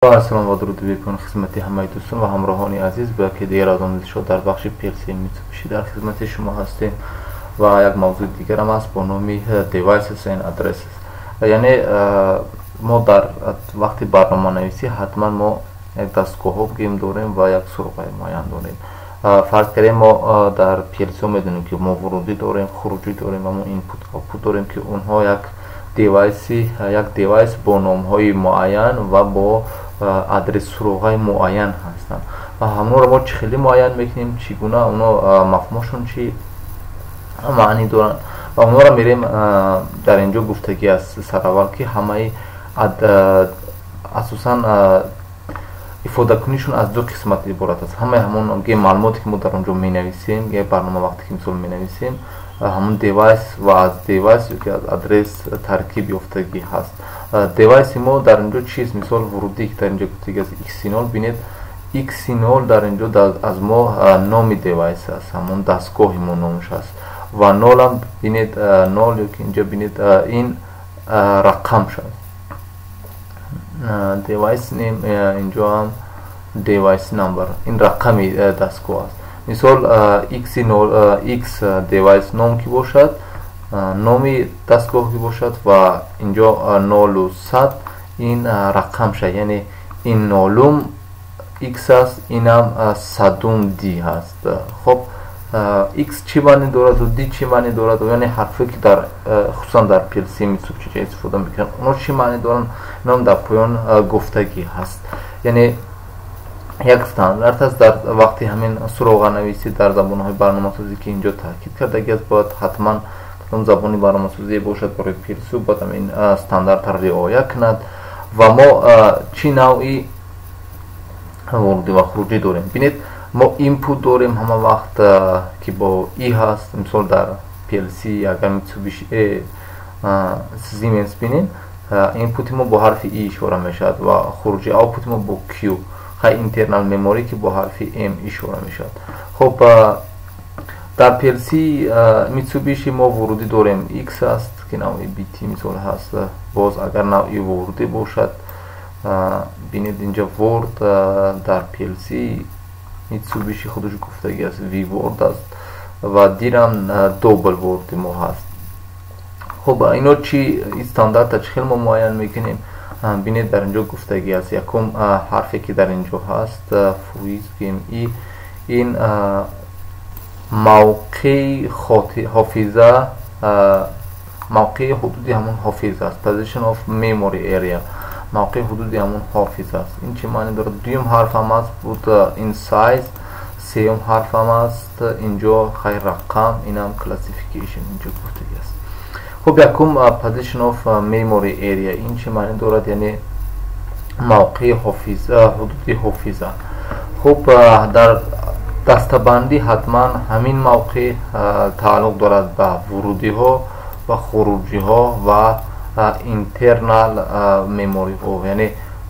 Салом ва дуруди бепоён хизмати ҳамаи дӯстон ва ҳамроҳони азиз. Бо яке дигар аз омӯзишҳо дар бахши PLC Mitsubishi дар хизмати шумо ҳастем ва як мавзӯи дигарам аст бо номи Devices and Addresses. Яъне мо дар вақти барноманависӣ ҳатман мо як дастгоҳҳо бигем дорем ва як суроғаи муайян дорем. Фарз кардем, мо дар PLC медонем, ки мо вурудӣ дорем, хуруҷӣ дорем ва мо input, output дорем, ки онҳо як девайси, як девайс бо номҳои муайян ва бо адрес, суроғаи муайян ҳастанд. Ва ҳамонро мо чӣ хеле муайян мекунем, чӣ гуна оно мафҳумошон чӣ маънӣ доранд ва онҳоро мерем. Дар инҷо гуфтагӣ аст сараввал, ки ҳамаи асосан ифодакунишон аз ду қисмат иборат аст. Ҳамаи ҳамон маълумоте, ки мо дар он ҷо менависем, як барнома вақте ки мисол менависем, ҳамон девайс ва аз девайс ёки аз адрес таркиб ёфтагӣ ҳаст. Девайси мо дар инҷо чист? Мисол, вурудӣ, ки дар инҷо гуфтагӣ аст, x0. Бинед, x0 дар инҷо аз мо номи девайс аст, ҳамон дастгоҳи мо номаш аст. Ва нолам бинед, нол ёки инҷо бинед, ин рақамш аст, device name. Инҷо ҳам device number, ин рақами дастгоҳ аст. Мисол, x0, x device ном ки бошад, номи дастгоҳ ки бошад, ва инҷо нолу сад ин рақамша, яъне ин нолум x аст, инам садум d ҳаст. Хоб, x чӣ маънӣ дораду d чӣ маънӣ дорад? Яъне ҳарфе, ки дар хусусан дар PLC Mitsubishi истифода мекунанд, онҳо чӣ маънӣ доранд, инам дар поён гуфтагӣ ҳаст. Яъне як стандарт аст дар вақти ҳамин суроғанависӣ дар забонҳои барномасозӣ, ки инҷо таъкид кардагӣ аст. Бояд ҳатман кадом забони барномасозие бошад барои PLC, бояд ҳамин стандартро риоя кунад. Ва мо чӣ навъи ворудӣ ва хуруҷӣ дорем? Бинед, мо input дорем ҳама вақт, ки бо i ҳаст. Мисол, дар PLC агар Mitsubishi, Siemens бинем, input мо бо ҳарфи i ишора мешавад ва хуруҷи, output мо бо q. Хай, internal memory, ки бо ҳарфи m ишора мешавад. Хоб, дар PLC Mitsubishi мо вурудӣ дорем, x аст, ки навъи BT мисол ҳаст. Боз агар навъи вурудӣ бошад, бинед, инҷа word дар PLC Mitsubishi худаш гуфтагӣ аст, V word аст ва дирам double word мо ҳаст. Хуб, ино чи стандарта чӣ хел мо муайян мекунем? Бинед, дар инҷо гуфтагӣ аст: якум ҳарфе, ки дар инҷо ҳаст, фоиз гем и, ин мавқеи ҳофиза, мавқеи ҳудуди ҳамон ҳофиза аст, position of memory area, мавқеи ҳудуди ҳамон ҳофиза аст. Ин чӣ маъне дорад? Дуюм ҳарфам аст буд ин size, сеюм ҳарфам аст инҷо, хай, рақам, инам classification инҷо гуфтагӣ аст. Хуб, якум position of memory area, ин чӣ маъне дорад? Яъне мавқеи ҳофиза, ҳудуди ҳофиза. Хуб, дар дастабандӣ ҳатман ҳамин мавқеъ тааллуқ дорад ба вурудиҳо ва хуруҷиҳо ва internal memory ҳо, яъне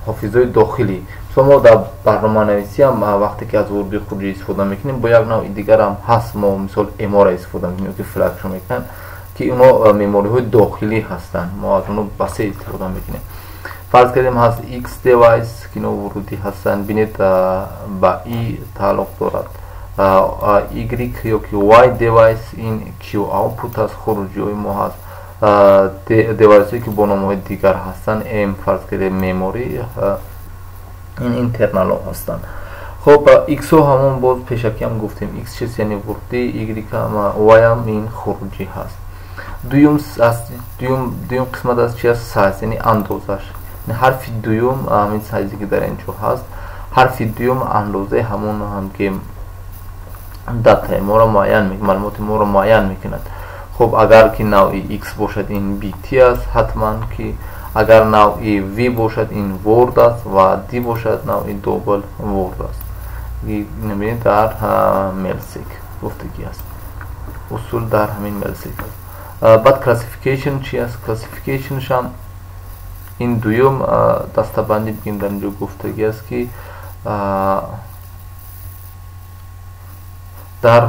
ҳофизаи дохилӣ. Мисол, мо дар барноманависӣ ҳам вақте ки аз вуруди, хуруҷӣ истифода мекунем, бо як навъи дигарам ҳаст. Мо мисол MO-ра истифода мекунем, ки flag шо мекунанд, ки онҳо memory ҳои дохилӣ ҳастанд, мо аз онҳо басе истифода мекунем. Фарз кардем, ҳаст x device, ки ино вурудӣ ҳастанд, бинед, ба i тааллуқ дорад. Y ёки y device, ин q output аст, хуруҷиҳои мо ҳаст. Девайсҳое, ки бо номҳои дигар ҳастанд, m, фарз кардем, memory, ин internal ҳо ҳастанд. Хоб, x ҳо ҳамон боз пешакиам гуфтем, x чист? Яъне вурудӣ, y ҳам, y ҳам ин хуруҷӣ ҳаст. Дуюм, дуюм қисмат аз чи аст? Size, яъне андозаш. Ҳарфи дуюм, ҳамин size ки дар инҷо ҳаст, ҳарфи дуюм андозаи ҳамон ҳам ки датаи моро муайян, маълумоти моро муайян мекунад. Хуб, агар ки навъи x бошад, ин bt аст ҳатман, ки агар навъи v бошад, ин word аст ва d бошад, навъи double word аст. Бинед, дар MELSEC гуфтагӣ аст, усул дар ҳамин MELSEC аст. Баъд classification чи аст? Classification шам ин дуюм дастабандӣ бигем, дар инҷо гуфтагӣ аст, ки дар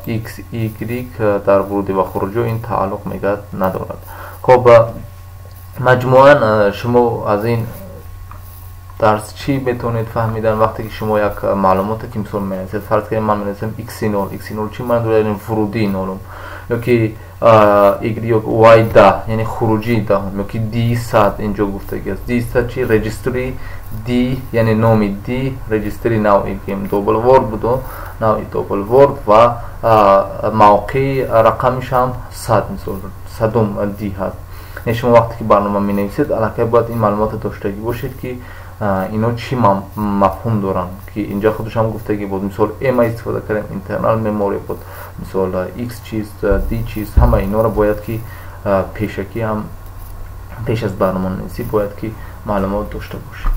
x, y дар вуруди ва хуруҷиҳо ин тааллуқ мегӯяд надорад. Хоб, маҷмӯан шумо аз ин Дарс чӣ метавонед фаҳмидан? Вақте ки шумо як маълумоте ки мисол менависед, фарз кунем, ман менависам x 0, x 0 чӣ маъно дорад? Яъне вурудии нолум, ё ки y ё y 10, яъне хуруҷии даҳум, ё ки d 100 инҷо гуфтагӣ аст. D 100 чи? Регистри d, яъне номи d, регистри навъи гем double word буду, навъи double word ва мавқеи рақамиш ҳам 100, мисол, садум d ҳаст. Яъне шумо вақте ки барнома менависед, аллакай бояд ин маълумотро доштагӣ бошед, ки ино чӣ мафҳум доранд, ки инҷа худашам гуфтагӣ буд. Мисол, m истифода кардем, internal memory буд. Мисол, x чист, d чист, ҳама инора бояд ки пешакӣ ҳам, пеш аз барноманависӣ бояд ки маълумот дошта бошед.